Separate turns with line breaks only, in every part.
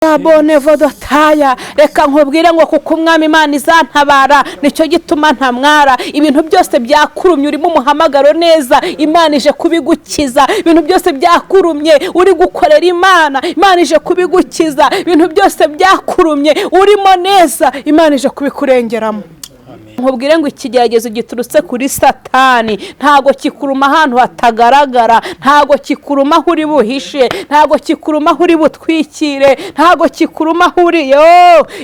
Bonevodotaya, reka nkubwire ngo kuko Umwami Imana izantabara, nicyo gituma ntamwara. Ibintu byose byakurumye urimo umuhamagaro neza, Imana ije kubigukiza. Ibintu byose byakurumye uri gukorera Imana, Imana ije kubigukiza. Ibintu byose byakurumye urimo neza, Imana ije kubikurengeramo. Nkubwire ngo ikigeragezo giturutse kuri Satani ntago kikuruma ahantu hatagaragara, ntago kikuruma aho uri buhishe, ntago kikuruma aho uri butwikire, ntago kikuruma aho uri yo.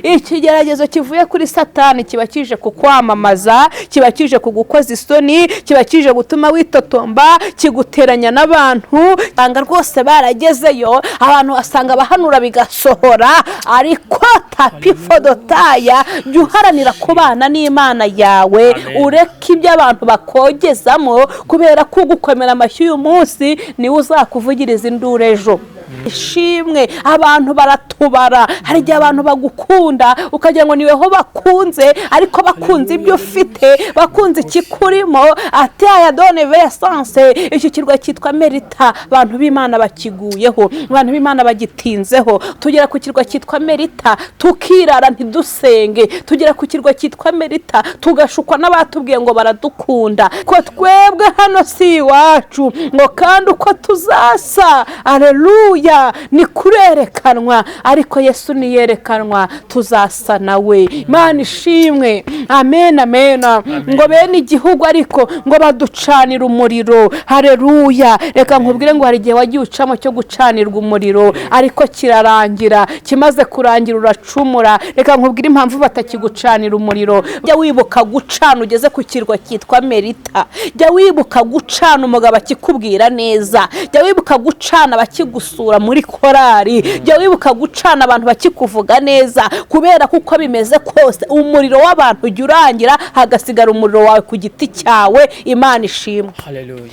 Ikigeragezo kivuye kuri Satani kiba kije kukwamamaza, kiba kije kugukoza isoni, kiba kije gutuma witotomba, kiguteranya n'abantu. Usanga rwose baragezeyo, abantu basanga abahanura bigasohora, ariko tapifodotaya, jya uharanira kubana n'Imana yawe, ureke ibyo abantu bakogezamo, kubera ko ugukomera amashyi uyu munsi niwe uzakuvugiriza induru ejo. Ishimwe, abantu baratubara. Hari igihe abantu bagukunda ukagira ngo niweho bakunze, ariko bakunze ibyo ufite, bakunze ikikurimo. Ataya done vesanse. Iki kirwa cyitwa Merita, abantu b'Imana bakiguyeho, abantu b'Imana bagitinzeho. Tugera ku kirwa cyitwa Merita tukirara ntidusenge, tugera ku kirwa cyitwa Merita tugashukwa n'abatubwiye ngo baradukunda, ko twebwe hano si iwacu, ngo kandi uko tuzasa, aleluya, ni kurerekanwa, ariko Yesu niyerekanwa tuzasa nawe. Imana ishimwe, amen, amen. Ngo bene igihugu ariko ngo baducanira umuriro, haleluya. Reka nkubwire ngo hari igihe wagiye ucamo cyo gucanirwa umuriro, ariko kirarangira, kimaze kurangira uracumura. Reka nkubwire impamvu batakigucanira umuriro. Jya wibuka gucana ugeze ku kirwa cyitwa Merita, jya wibuka gucana umugabo akikubwira neza, jya wibuka gucana abakigusura muri korari, jya wibuka gucana abantu bakikuvuga neza, kubera ko uko bimeze kose umuriro w'abantu ujya urangira, hagasigara umuriro wawe ku giti cyawe. Imana ishimwe.
Haleluya.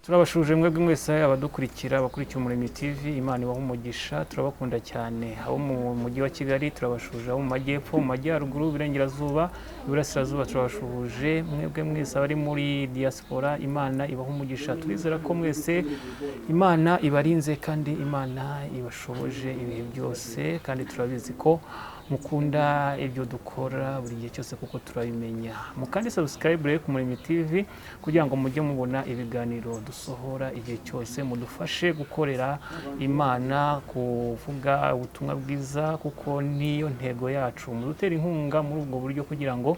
Turabashuje mwebwe mwese abadukurikira, abakurikiye Umuremyi TV, Imana ibahe umugisha, turabakunda cyane. Abo mu mujyi wa Kigali turabashuje, abo mu majyepfo, mu majyaruguru, iburengerazuba, iburasirazuba turabashuhuje. Mwebwe mwese abari muri diaspora, Imana ibahe umugisha. Turizera ko mwese Imana ibarinze kandi Imana ibashoboje ibihe byose, kandi turabizi ko mukunda ibyo dukora buri gihe cyose kuko turabimenya. Mukandi subscribe rero ku Muremyi TV kugira ngo mujye mubona ibiganiro dusohora igihe cyose, mudufashe gukorera Imana, kuvuga ubutumwa bwiza, kuko niyo ntego yacu. Mudutera inkunga muri ubwo buryo kugira ngo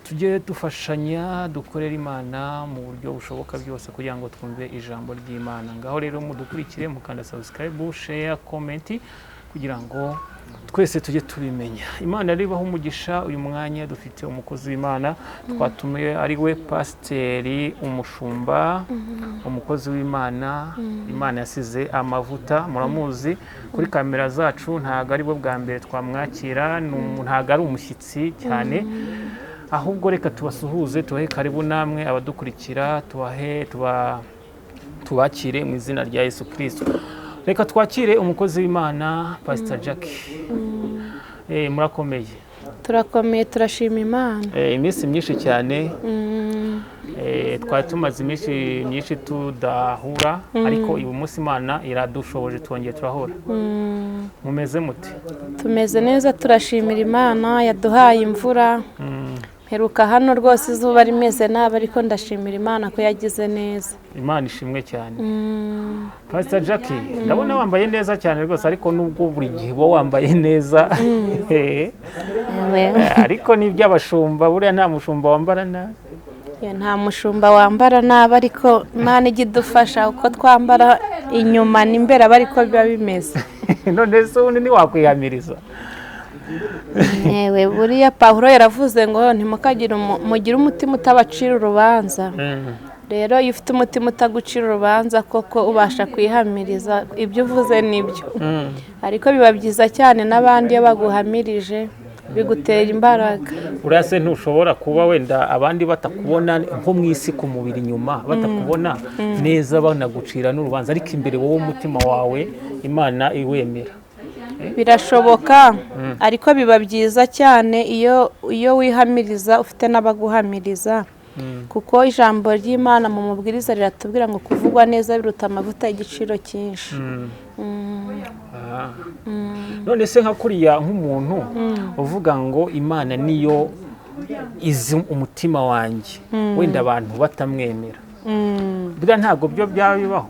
tujye dufashanya, dukorere Imana mu buryo bushoboka byose kugira ngo twumve ijambo ry'Imana. Ngaho rero mudukurikire, mukanda subscribe, share, comment kugira ngo twese tujye tubimenya. Imana rero ibahe umugisha. Uyu mwanya dufite umukozi w'Imana twatumiye, ari we pasiteri umushumba, umukozi w'Imana, Imana yasize amavuta, muramuzi kuri kamera zacu, ntabwo ari bwo bwa mbere twamwakira, ntabwo ari umushyitsi cyane, ahubwo reka tubasuhuze, tubahe karibu namwe abadukurikira, tubahe tubakire mu izina rya Yesu Kristo. Reka twakire umukozi w'Imana Pastor Jackie. Murakomeye?
Turakomeye, turashima Imana.
Iminsi myinshi cyane, twari tumaze iminsi myinshi tudahura, ariko uyu munsi Imana iradushoboje, twongeye turahura. Mumeze mute?
Tumeze neza, turashimira Imana yaduhaye imvura. Mperuka hano rwose izuba rimeze nabi, ariko ndashimira Imana ko yagize neza.
Imana ishimwe cyane. Pastor Jackie, ndabona wambaye neza cyane rwose, ariko nubwo buri gihe uba wambaye neza, ariko n'iby'abashumba, buriya nta mushumba wambara nabi.
Nta mushumba wambara nabi, ariko Imana ijya idufasha uko twambara inyuma n'imbere aba ariko biba bimeze.
None se ubundi ntiwakwihamiriza?
Yewe, buriya Pawulo yaravuze ngo ntimukagire mugire umutima utabacira urubanza. Rero iyo ufite umutima utagucira urubanza koko ubasha kwihamiriza, ibyo uvuze nibyo. Ariko biba byiza cyane n'abandi iyo baguhamirije, bigutera imbaraga.
Uriya se ntushobora kuba wenda abandi batakubona nko mu isi ku mubiri inyuma, batakubona neza banagucira n'urubanza, ariko imbere wowe umutima wawe Imana iwemera.
Birashoboka, ariko biba byiza cyane iyo wihamiriza ufite n'abaguhamiriza, kuko ijambo ry'Imana mu mubwiriza riratubwira ngo kuvugwa neza biruta amavuta y'igiciro cyinshi.
None se nka kuriya nk'umuntu uvuga ngo Imana niyo izi umutima wanjye, wenda abantu batamwemera, buriya ntabwo byo byaba bibaho,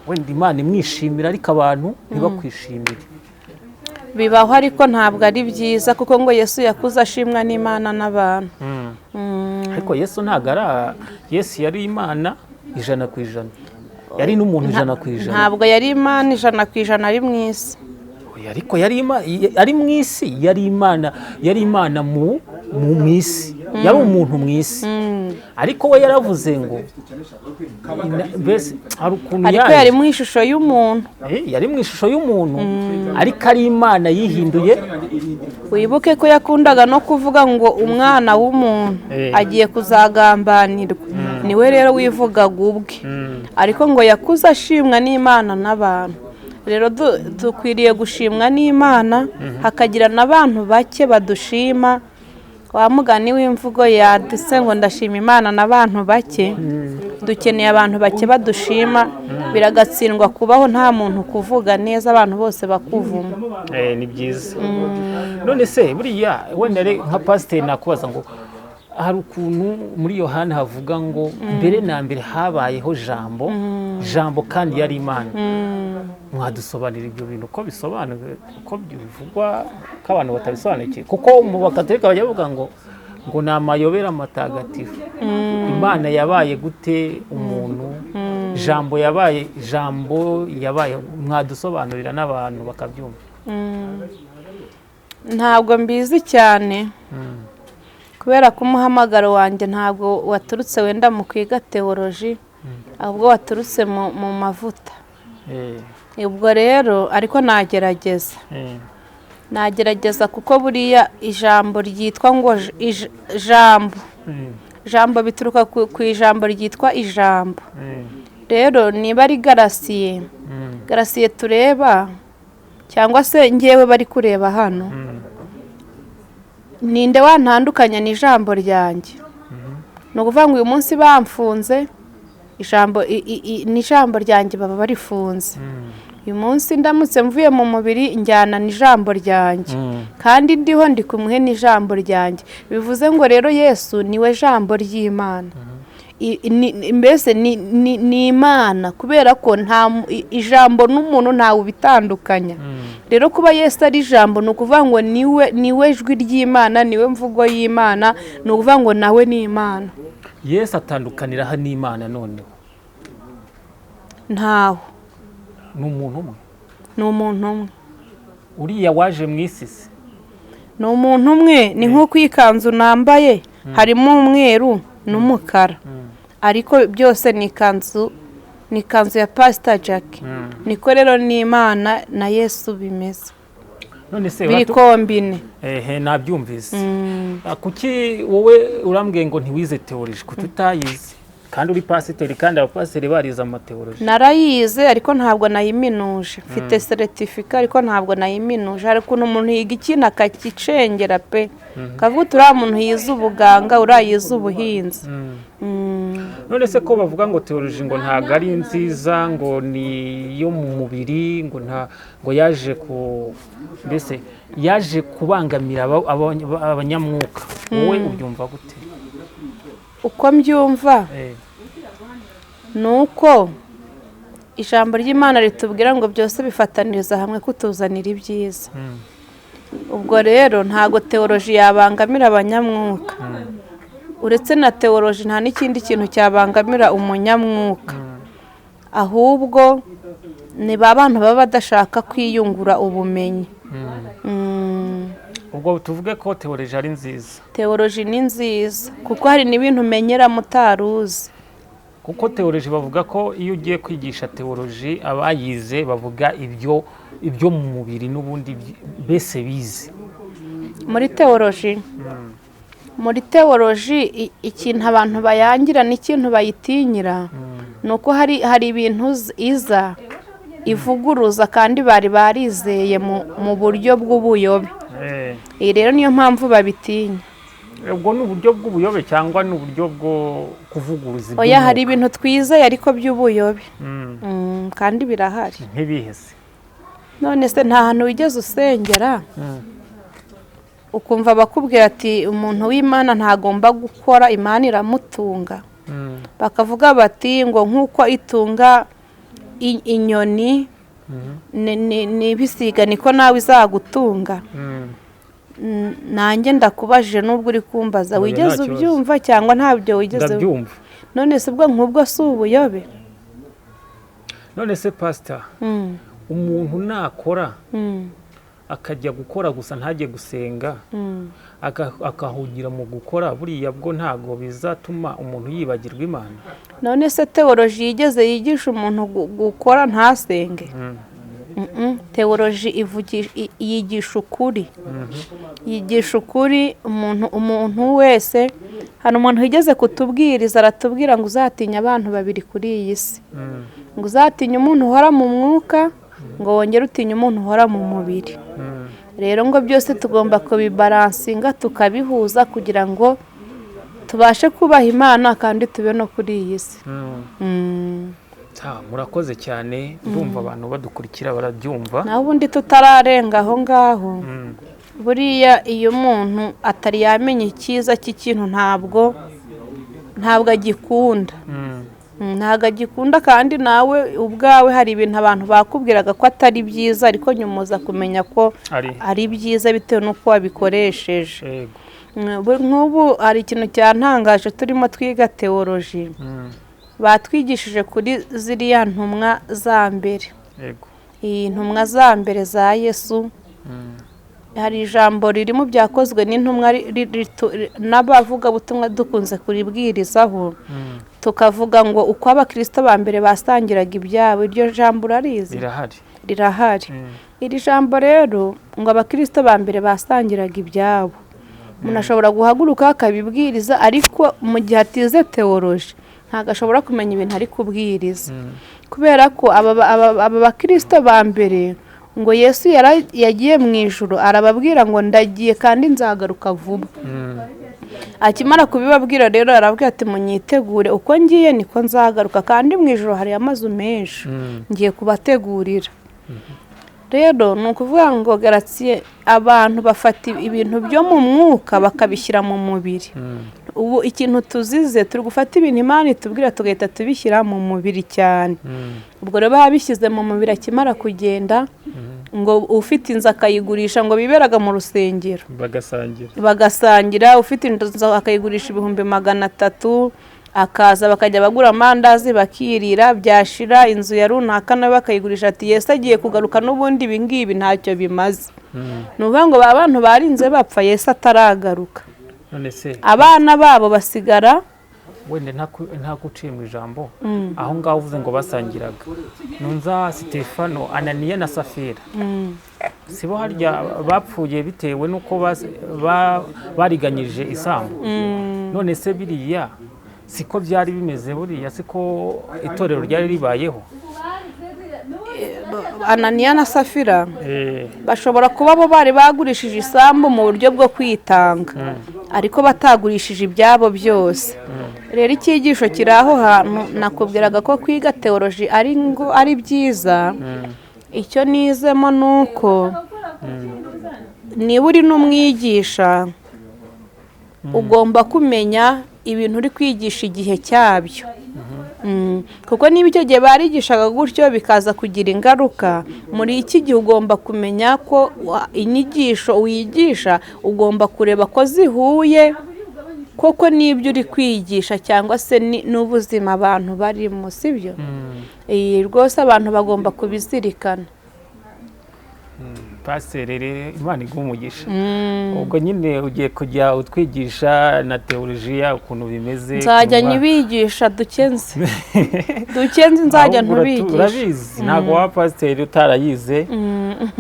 wenda Imana imwishimira ariko abantu ntibakwishimire?
Bibaho, ariko ntabwo ari byiza, kuko ngo Yesu yakuze ashimwa n'Imana n'abantu.
Ariko Yesu ntabwo ari, Yesu yari Imana 100%, yari n'umuntu 100%.
Ntabwo yari Imana 100% ari mu isi.
Ariko yari ari mu isi, yari Imana, yari Imana mu isi, yari umuntu mu isi, ariko we yaravuze ngo mbese hari ukuntu
ariko yari mu ishusho y'umuntu.
Yari mu ishusho y'umuntu, ariko ari Imana yihinduye.
Wibuke ko yakundaga no kuvuga ngo umwana w'umuntu agiye kuzagambanirwa, niwe rero wivugaga ubwe, ariko ngo yakuze ashimwa n'Imana n'abantu. Rero dukwiriye gushimwa n'Imana, hakagira n'abantu bake badushima. Wa mugani w'imvugo yadutse ngo ndashima Imana n'abantu bake. Dukeneye abantu bake badushima. Biragatsindwa kubaho nta muntu kuvuga neza, abantu bose bakuvuma.
Ni byiza. None se buriya wenda nka pasiteri nakubaza ngo hari ukuntu muri Yohana havuga ngo mbere na mbere habayeho jambo, jambo kandi yari Imana. Mwadusobanurira ibyo bintu uko bisobanuwe, uko bivugwa, ko abantu batabisobanukiwe? Kuko mu Bakatolika bajya bavuga ngo ni amayobera matagatifu. Imana yabaye gute umuntu? Jambo yabaye, jambo yabaye. Mwadusobanurira n'abantu bakabyumva.
Ntabwo mbizi cyane, kubera ko umuhamagaro wanjye ntabwo waturutse wenda mu kwiga teoloji, ahubwo waturutse mu mavuta. Ubwo rero ariko nagerageza, kuko buriya ijambo ryitwa ngo jambo, jambo bituruka ku ijambo ryitwa ijambo. Rero niba ari Garasiye, Garasiye tureba cyangwa se ngewe bari kureba hano, ninde wantandukanya n'ijambo ryanjye? Ni ukuvuga ngo uyu munsi bamfunze, ijambo n'ijambo ryanjye baba barifunze. Uyu munsi ndamutse mvuye mu mubiri njyana n'ijambo ryanjye, kandi ndiho ndi kumwe n'ijambo ryanjye. Bivuze ngo rero Yesu niwe jambo ry'Imana. Mbese ni Imana, kubera ko nta ijambo n'umuntu ntawe ubitandukanya. Rero kuba Yesu ari ijambo ni ukuvuga ngo niwe jwi ry'Imana, niwe mvugo y'Imana, ni ukuvuga ngo nawe ni Imana.
Yesu atandukanira aha n'Imana noneho?
Ntaho.
Ni umuntu umwe.
Ni umuntu umwe.
Uriya waje mu isi se?
Ni umuntu umwe, ni nk'uko ikanzu nambaye harimo umweru n'umukara, ariko byose ni ikanzu, ni ikanzu ya Pastor Jack. Niko rero n'Imana na Yesu bimeze.
None se
biri kombine.
Nabyumvise. Kuki wowe urambwiye ngo ntiwize teoloji, kuki utayize kandi uri pasiteri, kandi abapasiteri barize amateoloji?
Narayize ariko ntabwo nayiminuje. Mfite certificate ariko ntabwo nayiminuje. Hari ukuntu umuntu yiga ikintu akakicengera pe, kavuga uriya muntu yize ubuganga, uriya yize ubuhinzi.
None se ko bavuga ngo teoloji ngo ntabwo ari nziza, ngo ni iyo mu mubiri, ngo nta, ngo yaje ku, mbese yaje kubangamira abanyamwuka, wowe ubyumva gute?
Uko mbyumva ni uko ijambo ry'Imana ritubwira ngo byose bifataniriza hamwe kutuzanira ibyiza. Ubwo rero ntago teoloji yabangamira abanyamwuka. Uretse na teoloji nta n'ikindi kintu cyabangamira umunyamwuka, ahubwo ni ba bantu baba badashaka kwiyungura ubumenyi.
Ubwo tuvuge ko teoloji ari nziza?
Teoloji ni nziza, kuko hari n'ibintu umenyera mutaruzi.
Kuko teoloji bavuga ko iyo ugiye kwigisha teoloji abayize bavuga ibyo mu mubiri n'ubundi bese bize.
Muri teoloji, muri teoloji ikintu abantu bayangira n'ikintu bayitinyira, ni uko hari ibintu iza ivuguruza kandi bari barizeye mu buryo bw'ubuyobe. Iyi rero niyo mpamvu babitinya.
Ubwo ni uburyo bw'ubuyobe cyangwa ni uburyo bwo kuvuguruza?
Oya, hari ibintu twizeye ariko by'ubuyobe. Kandi birahari.
Nk'ibihese?
None se nta hantu wigeze usengera ukumva bakubwira ati umuntu w'Imana ntagomba gukora, Imana iramutunga? Bakavuga bati ngo nk'uko itunga inyoni n'ibisiga niko nawe izagutunga. Nanjye ndakubajije nubwo uri kumbaza, wigeze ubyumva cyangwa ntabyo wigeze?
Ndabyumva.
None se ubwo nk'ubwo si ubuyobe?
None se pasita, umuntu nakora akajya gukora gusa ntajye gusenga, akahugira mu gukora, buriya bwo ntabwo bizatuma umuntu yibagirwa Imana?
None se tewoloji yigeze yigisha umuntu gukora ntasenge? Tewoloji yigisha ukuri, yigisha ukuri. Umuntu wese, hari umuntu wigeze kutubwiriza aratubwira ngo uzatinya abantu babiri kuri iyi si, ngo uzatinya umuntu uhora mu mwuka, ngo wongere utinye umuntu uhora mu mubiri. Rero ngo byose tugomba kubibaransinga, tukabihuza kugira ngo tubashe kubaha Imana kandi tube no kuri iyi si.
Murakoze cyane, ndumva abantu badukurikira barabyumva.
Naho ubundi tutararenga aho ngaho, buriya iyo umuntu atari yamenya icyiza cy'ikintu ntabwo agikunda. Ntabwo agikunda. Kandi nawe ubwawe hari ibintu abantu bakubwiraga ko atari byiza, ariko nyuma uza kumenya ko ari byiza bitewe n'uko wabikoresheje. Nk'ubu hari ikintu cyantangaje turimo twiga tewoloji, batwigishije kuri ziriya ntumwa za mbere, iyi ntumwa za mbere za Yesu. Hari ijambo riri mu Byakozwe n'Intumwa n'abavugabutumwa dukunze kuribwirizaho, tukavuga ngo uko abakirisito ba mbere basangiraga ibyabo. Iryo jambo urarizi?
Rirahari.
Rirahari iri jambo rero, ngo abakirisito ba mbere basangiraga ibyabo. Umuntu ashobora guhaguruka akabibwiriza, ariko mu gihe atize tewoloji ntabwo ashobora kumenya ibintu ari kubwiriza, kubera ko aba bakirisito ba mbere, ngo Yesu yagiye mu ijuru arababwira ngo ndagiye kandi nzagaruka vuba. Akimara kubibabwira rero arababwira ati munyitegure, uko ngiye niko nzagaruka, kandi mu ijuru hari amazu menshi, ngiye kubategurira. Rero ni ukuvuga ngo garatsiye abantu bafata ibintu byo mu mwuka bakabishyira mu mubiri. Ubu ikintu tuzize, turi gufata ibintu Imana itubwira tugahita tubishyira mu mubiri cyane. Ubwo rero babishyize mu mubiri, akimara kugenda ngo ufite inzu akayigurisha, ngo biberaga mu rusengero
bagasangira.
Bagasangira. Ufite inzu akayigurisha 300,000, akaza bakajya bagura amandazi bakirira, byashira inzu ya runaka nawe bakayigurisha, ati Yesu agiye kugaruka n'ubundi ibi ngibi ntacyo bimaze. Ni ukuvuga ngo ba bantu barinze bapfa Yesu ataragaruka,
None se
abana babo basigara.
Wenda ntaguciye mu ijambo, aho ngaho uvuze ngo basangiraga, nunza Sitefano, Ananiya na Safira, sibo harya bapfuye bitewe n'uko bariganyije isambu? None se biriya siko byari bimeze? Buriya siko itorero ryari ribayeho?
Ananiya na Safira bashobora kuba bo bari bagurishije isambu mu buryo bwo kwitanga, ariko batagurishije ibyabo byose. Rero icyigisho kiri aho hantu nakubwiraga ko kwiga tewoloji ari ngo ari byiza. Icyo nizemo ni uko niba uri n'umwigisha ugomba kumenya ibintu uri kwigisha igihe cyabyo. Kuko niba icyo gihe barigishaga gutyo bikaza kugira ingaruka, muri iki gihe ugomba kumenya ko inyigisho wigisha ugomba kureba ko zihuye koko n'ibyo uri kwigisha cyangwa se n'ubuzima abantu barimo, sibyo? Rwose abantu bagomba kubizirikana.
Pasiteri rero, Imana iguha umugisha. Ubwo nyine ugiye kujya utwigisha na teolojiya ukuntu bimeze.
Nzajya nyibigisha dukenze dukenze, nzajya
Ahubwo
ntubigisha.
Urabizi ntabwo waba pasiteri utarayize,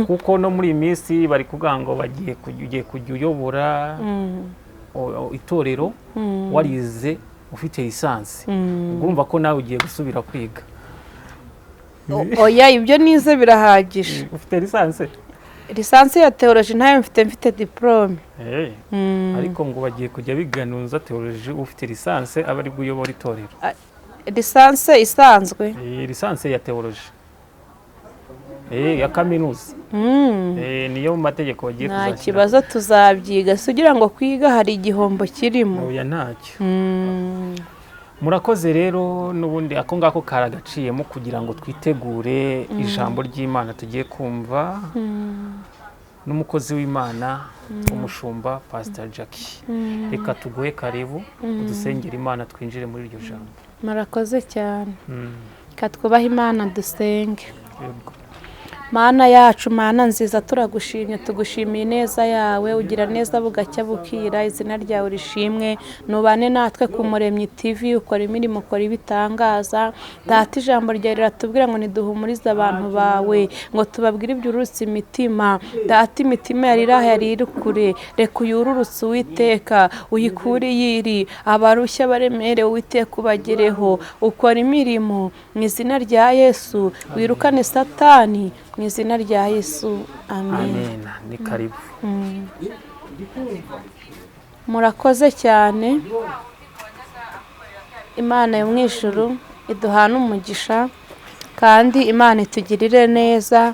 kuko no muri iyi minsi bari kuvuga ngo bagiye ugiye kujya uyobora itorero warize, ufite licence. Ubwo urumva ko nawe ugiye gusubira kwiga.
Oya, ibyo nize birahagije.
Ufite licence?
Licence ya théologie ntayo mfite, mfite diplôme.
Ariko ngo bagiye kujya biganuza théologie, ufite licence aba ari buyobora itorero.
Licence isanzwe?
Licence ya théologie, ya kaminuza. Niyo mu mategeko bagiye
Nta
kuzashyira.
kibazo, tuzabyiga. Si ugira ngo kwiga hari igihombo kirimo?
Oya, ntacyo. Murakoze rero. N'ubundi ako ngako karagaciyemo kugira ngo twitegure ijambo ry'Imana tugiye kumva n'umukozi w'Imana, umushumba Pastor Jackie. Reka tuguhe karibu, udusengere Imana, twinjire muri iryo jambo.
Murakoze cyane. Reka twubahe Imana, dusenge.
Yego.
Mana yacu, Mana nziza, turagushimye, tugushimiye ineza yawe. Ugira neza bugacya bukira, izina ryawe rishimwe. Nubane natwe ku Muremyi TV, ukora imirimo, ukora ibitangaza. Data, ijambo ryawe riratubwira ngo niduhumurize abantu bawe, ngo tubabwire ibyururutse imitima. Data, imitima yari iri aha, yari iri kure, reka uyururutse Uwiteka, uyikure iyiri abarushya baremerewe. Uwiteka, ubagereho, ukora imirimo mu izina rya Yesu. Wirukane Satani mu izina rya Yesu, amen.
Amen. Ni karibu.
Murakoze cyane. Imana yo mu ijuru iduhane umugisha kandi Imana itugirire neza.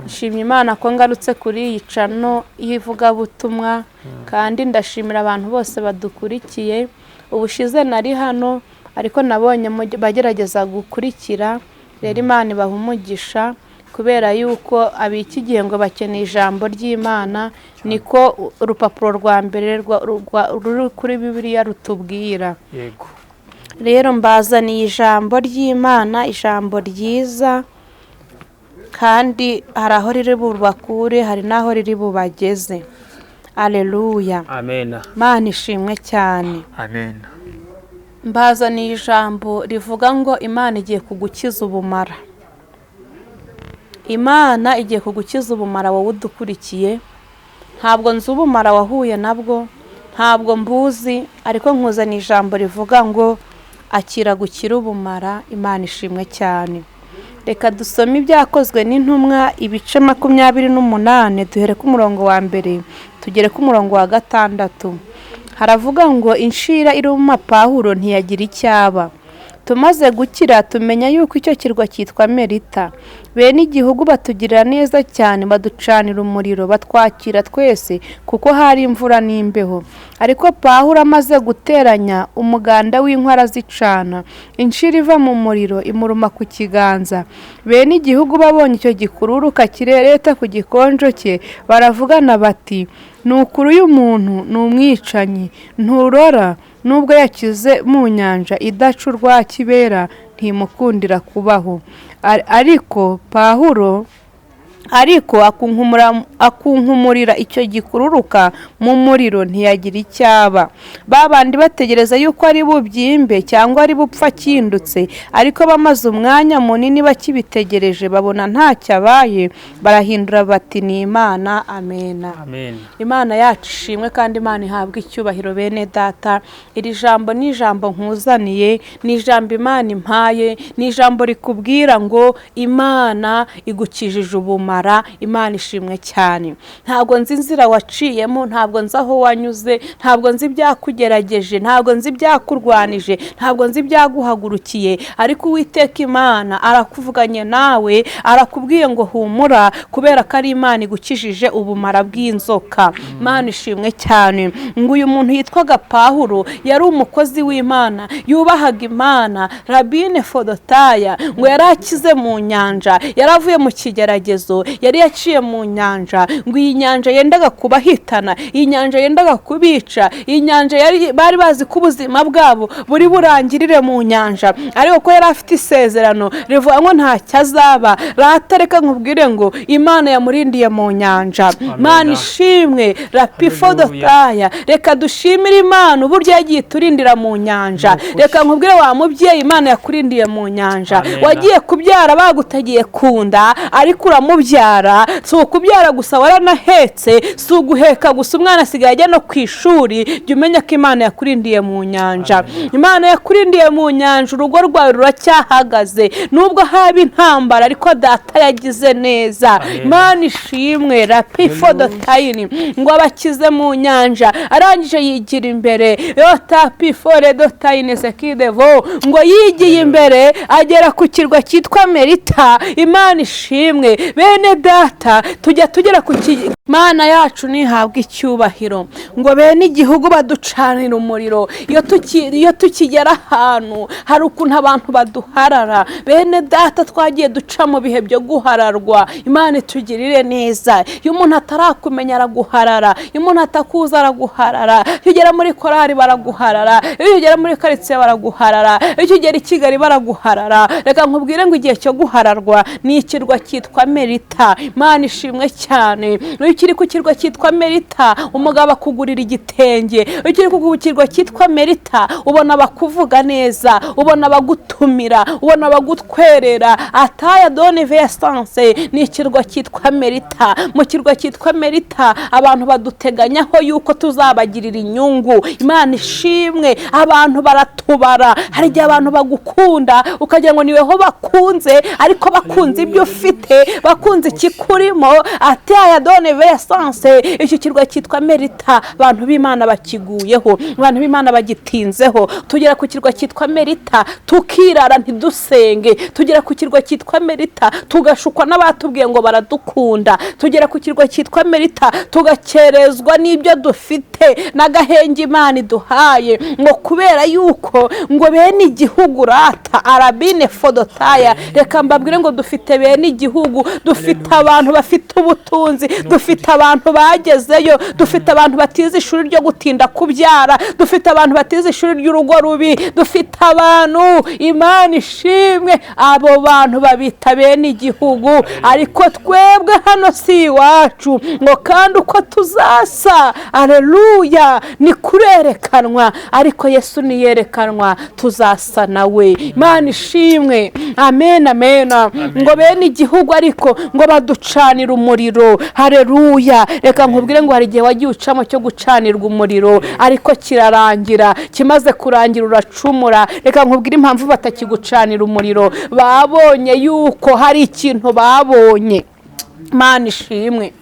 Nshimye Imana ko ngarutse kuri iyi channel y'ivugabutumwa, kandi ndashimira abantu bose badukurikiye. Ubushize nari hano, ariko nabonye bagerageza gukurikira. Rero Imana ibaha umugisha, kubera yuko ab'iki gihe ngo bakeneye ijambo ry'Imana. Niko urupapuro rwa mbere ruri kuri Bibiliya rutubwira. Rero mbazaniye ijambo ry'Imana, ijambo ryiza, kandi hari aho riri bubakure, hari n'aho riri bubageze. Aleluya!
Amen.
Mana ishimwe cyane.
Amen.
Mbazaniye ijambo rivuga ngo Imana igiye kugukiza ubumara. Imana igiye kugukiza ubumara, wowe udukurikiye. Ntabwo nzi ubumara wahuye nabwo, ntabwo mbuzi, ariko nkuzaniye ijambo rivuga ngo akira gukira ubumara. Imana ishimwe cyane. Reka dusome Ibyakozwe n'Intumwa, ibice 28, duhere ku murongo wa mbere tugere ku murongo wa gatandatu. Haravuga ngo: "Inshira iruma Pawulo ntiyagira icyaba. Tumaze gukira, tumenya yuko icyo kirwa cyitwa Melita. Bene igihugu batugirira neza cyane, baducanira umuriro, batwakira twese, kuko hari imvura n'imbeho. Ariko Pawulo amaze guteranya umuganda w'inkwi arazicana, inshira iva mu muriro imuruma ku kiganza. Bene igihugu babonye icyo gikururuka kirereta ku gikonjo cye, baravugana bati: 'Ni ukuri uyu muntu ni umwicanyi, nturora nubwo yakize mu nyanja idaca urwa kibera, ntimukundira kubaho.' Ariko Pawulo ariko akunkumurira icyo gikururuka mu muriro, ntiyagira icyaba. Ba bandi bategereza yuko ari bubyimbe cyangwa ari bupfa akindutse. Ariko bamaze umwanya munini bakibitegereje, babona ntacyo abaye, barahindura bati: 'Ni Imana.' Amena."
Amen.
Imana yacu ishimwe kandi Imana ihabwe icyubahiro. Bene data, iri jambo ni ijambo nkuzaniye, ni ijambo Imana impaye, ni ijambo rikubwira ngo Imana igukijije ubumara. Imana ishimwe cyane. Ntabwo nzi inzira waciyemo, ntabwo nzi aho wanyuze, ntabwo nzi ibyakugerageje, ntabwo nzi ibyakurwanije, ntabwo nzi ibyaguhagurukiye, ariko Uwiteka Imana arakuvuganye nawe, arakubwiye ngo humura, kubera ko ari Imana igukijije ubumara bw'inzoka. Imana ishimwe cyane. Ngo uyu muntu yitwaga Pawulo yari umukozi w'Imana, yubahaga Imana, rabine fodotaya. Ngo yari akize mu nyanja, yari avuye mu kigeragezo, yari yaciye mu nyanja. Ngo iyi nyanja yendaga kubahitana, iyi nyanja yendaga kubica, iyi nyanja yari bari bazi ko ubuzima bwabo buri burangirire mu nyanja, ariko ko yari afite isezerano rivuga ngo ntacyo azaba. Rata, reka nkubwire ngo Imana yamurindiye mu nyanja. Imana ishimwe. Rapifodotaya, reka dushimire Imana uburyo yagiye iturindira mu nyanja.
Ni ukuri.
Reka nkubwire wa mubyeyi, Imana yakurindiye mu nyanja.
Amen.
Wagiye kubyara bagutagiye ku nda, ariko uramubyara. Ukabyara, si ukubyara gusa, waranahetse, si uguheka gusa, umwana asigaye ajya no ku ishuri. Jya umenya ko Imana yakurindiye mu nyanja. Imana yakurindiye mu nyanja, urugo rwawe ruracyahagaze nubwo haba intambara, ariko data yagize neza. Imana ishimwe. Rapifo dotayini ngo abakize mu nyanja, arangije yigira imbere yotapifore dotayini sekidevo, ngo yigiye imbere agera ku kirwa cyitwa Merita. Imana ishimwe. Bene data, tujya tugera ku Imana yacu ntihabwe icyubahiro. Ngo bene igihugu baducanira umuriro. Iyo tukigera ahantu hari ukuntu abantu baduharara. Bene data, twagiye duca mu bihe byo guhararwa. Imana itugirire neza. Iyo umuntu atarakumenya araguharara, iyo umuntu atakuza araguharara, iyo ugera muri korari baraguharara, iyo ugera muri karitsiye baraguharara, iyo ugera i Kigali baraguharara. Reka nkubwire ngo igihe cyo guhararwa ni ikirwa cyitwa Merita. Imana ishimwe cyane. Iyo ukiri ku kirwa cyitwa Merita, umugabo akugurira igitenge. Iyo ukiri ku kirwa cyitwa Merita, ubona bakuvuga neza, ubona bagutumira, ubona bagutwerera. Ataya done vesanse ni ikirwa cyitwa Merita. Mu kirwa cyitwa Merita abantu baduteganyaho yuko tuzabagirira inyungu. Imana ishimwe. Abantu baratubara. Hari igihe abantu bagukunda ukagira ngo niweho bakunze, ariko bakunze ibyo ufite, bakunze ikikurimo. Ataya done vesanse, icyo kirwa cyitwa Merita abantu b'Imana bakiguyeho, abantu b'Imana bagitinzeho. Tugera ku kirwa cyitwa Merita tukirara ntidusenge. Tugera ku kirwa cyitwa Merita tugashukwa n'abatubwiye ngo baradukunda. Tugera ku kirwa cyitwa Merita tugakerezwa n'ibyo dufite n'agahenge Imana iduhaye, ngo kubera yuko ngo bene igihugu rata arabine fodotaya. Reka mbabwire ngo dufite bene igihugu, dufite abantu bafite ubutunzi, dufite abantu bagezeyo, dufite abantu batize ishuri ryo gutinda kubyara, dufite abantu batize ishuri ry'urugo rubi, dufite abantu. Imana ishimwe. Abo bantu babita bene igihugu, ariko twebwe hano si iwacu. Ngo kandi uko tuzasa, aleluya, ni kurerekanwa, ariko Yesu niyerekanwa tuzasa nawe. Imana ishimwe. Amen, amen. Ngo bene igihugu ariko ngo baducanira umuriro. Haleluya. Reka nkubwire ngo hari igihe wagiye ucamo cyo gucanirwa umuriro, ariko kirarangira. Kimaze kurangira uracumura. Reka nkubwire impamvu batakigucanira umuriro: babonye yuko hari ikintu babonye. Imana ishimwe.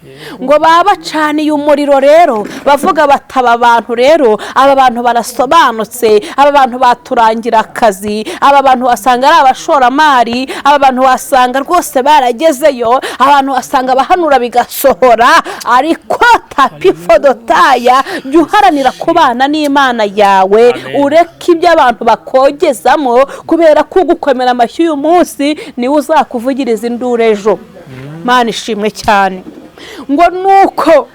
Ngo babacaniye umuriro rero bavuga bataba abantu rero, aba bantu barasobanutse, aba bantu baturangira akazi, aba bantu wasanga ari abashoramari, aba bantu wasanga rwose baragezeyo, abantu wasanga bahanura bigasohora. Ariko tapifodotaya, jya uharanira kubana n'Imana yawe, ureke ibyo abantu bakogezamo, kubera ko ugukomera amashyi uyu munsi niwe uzakuvugiriza induru ejo. Imana ishimwe cyane. Ngo nuko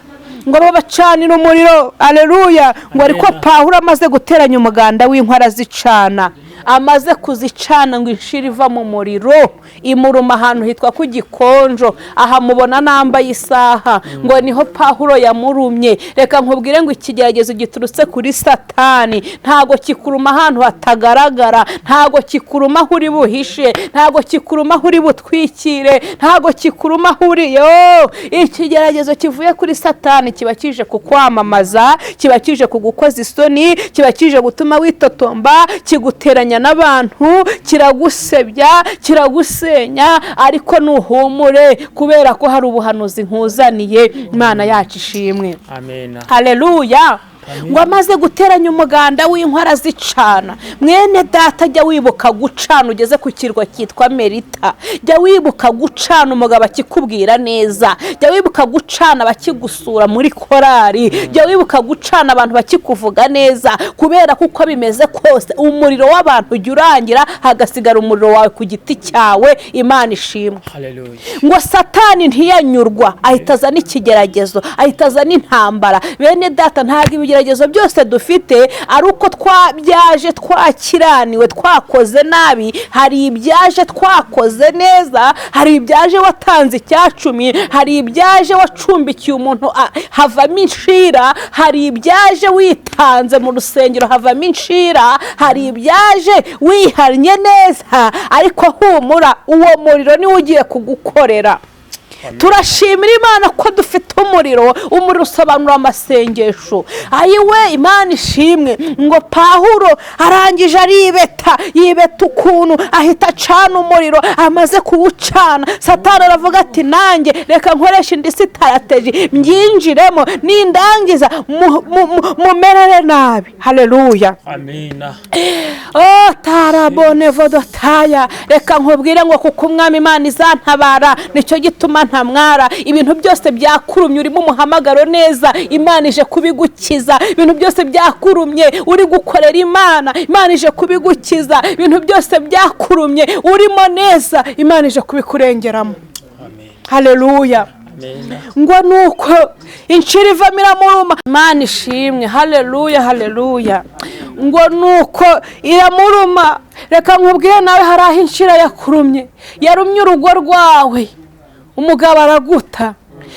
ngo babacanira umuriro. Aleluya. Ngo ariko Pawulo amaze guteranya umuganda w'inkwi arazicana, amaze kuzicana ngo inshira iva mu muriro imuruma ahantu hitwa ku Gikonjo. Aha mubona nambaye isaha, ngo niho Pawulo yamurumye. Reka nkubwire ngo ikigeragezo giturutse kuri Satani ntago kikuruma ahantu hatagaragara, ntago kikuruma aho uri buhishe, ntago kikuruma aho uri butwikire, ntago kikuruma aho uri yo. Ikigeragezo kivuye kuri Satani kiba kije kukwamamaza, kiba kije kugukoza isoni, kiba kije gutuma witotomba, kiguteranya n'abantu, kiragusebya, kiragusenya. Ariko nuhumure, kubera ko hari ubuhanuzi nkuzaniye. Imana yacu ishimwe.
Amen.
Haleluya. Ngo amaze guteranya umuganda w'inkwi arazicana. Mwene data, jya wibuka gucana ugeze ku kirwa cyitwa Merita. Jya wibuka gucana umugabo akikubwira neza. Jya wibuka gucana abakigusura muri korari. Jya wibuka gucana abantu bakikuvuga neza, kubera ko uko bimeze kose umuriro w'abantu ujya urangira, hagasigara umuriro wawe ku giti cyawe. Imana ishimwe.
Haleluya.
Ngo Satani ntiyanyurwa, ahita azana ikigeragezo, ahita azana intambara. Bene data, ntabwo ibigeragezo byose dufite ari uko twabyaje twakiraniwe, twakoze nabi. Hari ibyaje twakoze neza, hari ibyaje watanze icyacumi, hari ibyaje wacumbikiye umuntu havamo inshira, hari ibyaje witanze mu rusengero havamo inshira, hari ibyaje wihannye neza. Ariko humura, uwo muriro niwo ugiye kugukorera. Turashimira Imana ko dufite umuriro. Umuriro usobanura amasengesho. Ayiwe, Imana ishimwe. Ngo Pahuro arangije aribeta, yibeta ukuntu ahita acana umuriro. Amaze kuwucana, Satani aravuga ati: "Nanjye reka nkoresha indi strategy, mbyinjiremo, nindangiza mumerere nabi." Hareruya.
Amina.
Oh, tarabone vodotaya. Reka nkubwire ngo kuko Umwami Imana izantabara, nicyo gituma ntamwara. Ibintu byose byakurumye urimo umuhamagaro neza, Imana ije kubigukiza. Ibintu byose byakurumye uri gukorera Imana, Imana ije kubigukiza. Ibintu byose byakurumye urimo neza, Imana ije kubikurengeramo.
Amen.
Haleluya.
Amina.
Ngo nuko inshira ivamo iramuruma. Imana ishimwe. Haleluya, haleluya. Ngo nuko iramuruma. Reka nkubwire, nawe hari aho inshira yakurumye, yarumye urugo rwawe, umugabo araguta,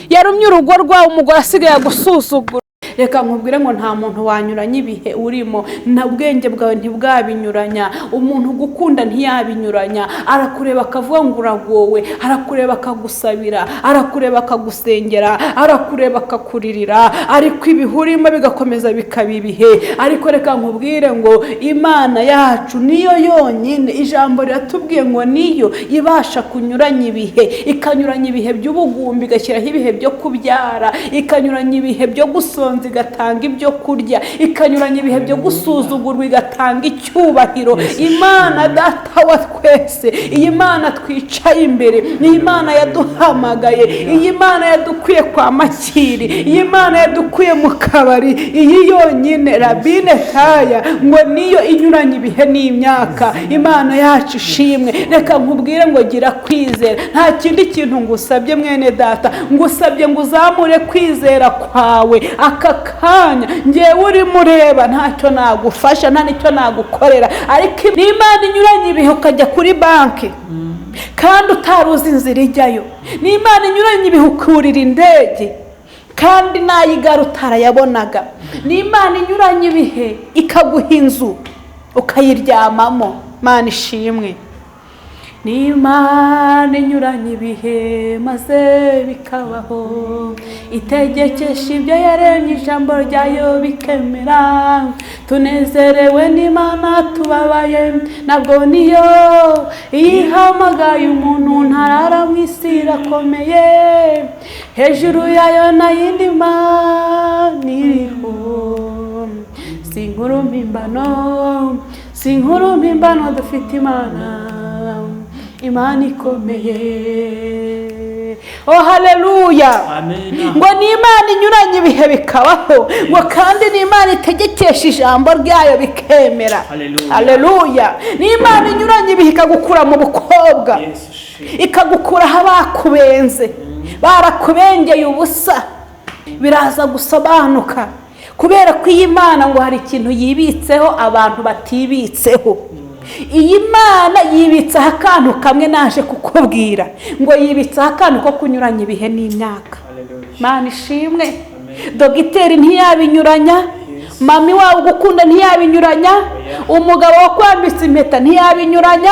yarumye urugo rwawe, umugore asigaye agusuzugura. Reka nkubwire ngo nta muntu wanyuranya ibihe urimo, na bwenge bwawe ntibwabinyuranya. Umuntu ugukunda ntiyabinyuranya. Arakureba akavuga ngo uragowe, arakureba akagusabira, arakureba akagusengera, arakureba akakuririra, ariko ibihe urimo bigakomeza bikaba ibihe. Ariko reka nkubwire ngo Imana yacu niyo yonyine, ijambo riratubwiye ngo niyo ibasha kunyuranya ibihe, ikanyuranya ibihe by'ubugumba, igashyiraho ibihe byo kubyara, ikanyuranya ibihe byo gusonza, igatanga ibyo kurya, ikanyuranya ibihe byo gusuzugurwa, igatanga icyubahiro. Imana Data wa twese, iyi Mana twicaye imbere, ni Imana yaduhamagaye, iyi Mana yadukuye kwa Makiri, iyi Mana yadukuye mu kabari, iyi yonyine rabine taya, ngo niyo inyuranya ibihe n'imyaka. Imana yacu ishimwe. Reka nkubwire ngo gira kwizera. Nta kindi kintu ngusabye, mwene data, ngusabye ngo uzamure kwizera kwawe. Aka kanya ngewe urimo ureba, ntacyo nagufasha, nta n'icyo nagukorera, ariko n'Imana inyuranye ibihe ukajya kuri banki kandi utari uzi inzira ijyayo, n'Imana inyuranye ibihe ukurira indege kandi n'ay'igare utarayabonaga, n'Imana inyuranye ibihe ikaguha inzu ukayiryamamo. Imana ishimwe. Ni Imana inyuranye ibihe maze bikabaho, itegekesha ibyo yaremye ijambo ryayo bikemera. Tunezerewe n'Imana, tubabaye nabwo niyo ihamagaye umuntu ntarara mu isi, irakomeye, hejuru yayo nta yindi Mana iriho. Si inkuru mpimbano, si inkuru mpimbano, dufite Imana, Imana ikomeye. Oh, haleluya.
Amina.
Ngo ni Imana inyuranye ibihe bikabaho, ngo kandi ni Imana itegekesha ijambo ryayo bikemera.
Haleluya.
Haleluya. Ni Imana inyuranye ibihe ikagukura mu bukobwa,
Yesu shimwe.
ikagukuraho abakubenze, barakubengeye ubusa. Biraza gusobanuka kubera ko iyi Mana ngo hari ikintu yibitseho abantu batibitseho. Iyi Mana yibitseho akantu kamwe naje kukubwira, ngo yibitseho akantu ko kunyuranya ibihe n'imyaka.
Haleluya.
Mana ishimwe.
Amen.
Dogiteri ntiyabinyuranya, mami wawe ugukunda ntiyabinyuranya, umugabo wakwambitse impeta ntiyabinyuranya,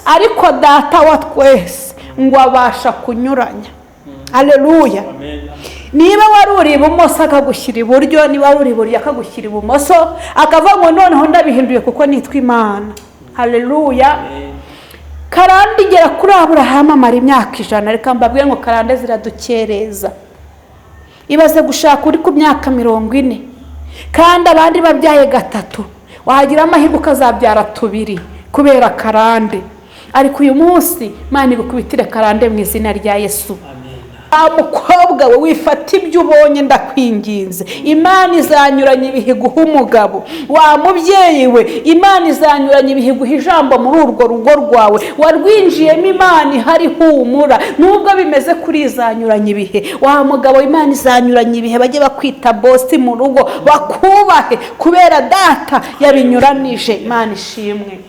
ariko Data wa twese ngo abasha kunyuranya. Aleluya.
Amen.
Niba wari uri ibumoso akagushyira iburyo, niba wari uri iburyo akagushyira ibumoso, akavuga ngo noneho ndabihinduye kuko nitwa Imana. Haleluya.
Amen.
Karande igera kuri Aburahamu amara imyaka 100. Reka mbabwire ngo karande ziradukereza. Ibaze gushaka uri ku myaka 40 kandi abandi babyaye gatatu, wagira amahirwe ukazabyara tubiri kubera karande. Ariko uyu munsi Imana igukubitire karande mu izina rya Yesu.
Amen.
Wa mukobwa we, wifata ibyo ubonye, ndakwinginze. Imana izanyuranya ibihe iguha umugabo. Wa mubyeyi we, Imana izanyuranya ibihe iguha ijambo muri urwo rugo rwawe warwinjiyemo. Imana ihari, humura, nubwo bimeze kuri, izanyuranya ibihe. Wa mugabo, Imana izanyuranya ibihe bajye bakwita boss mu rugo, bakubahe kubera Data yabinyuranije. Imana ishimwe.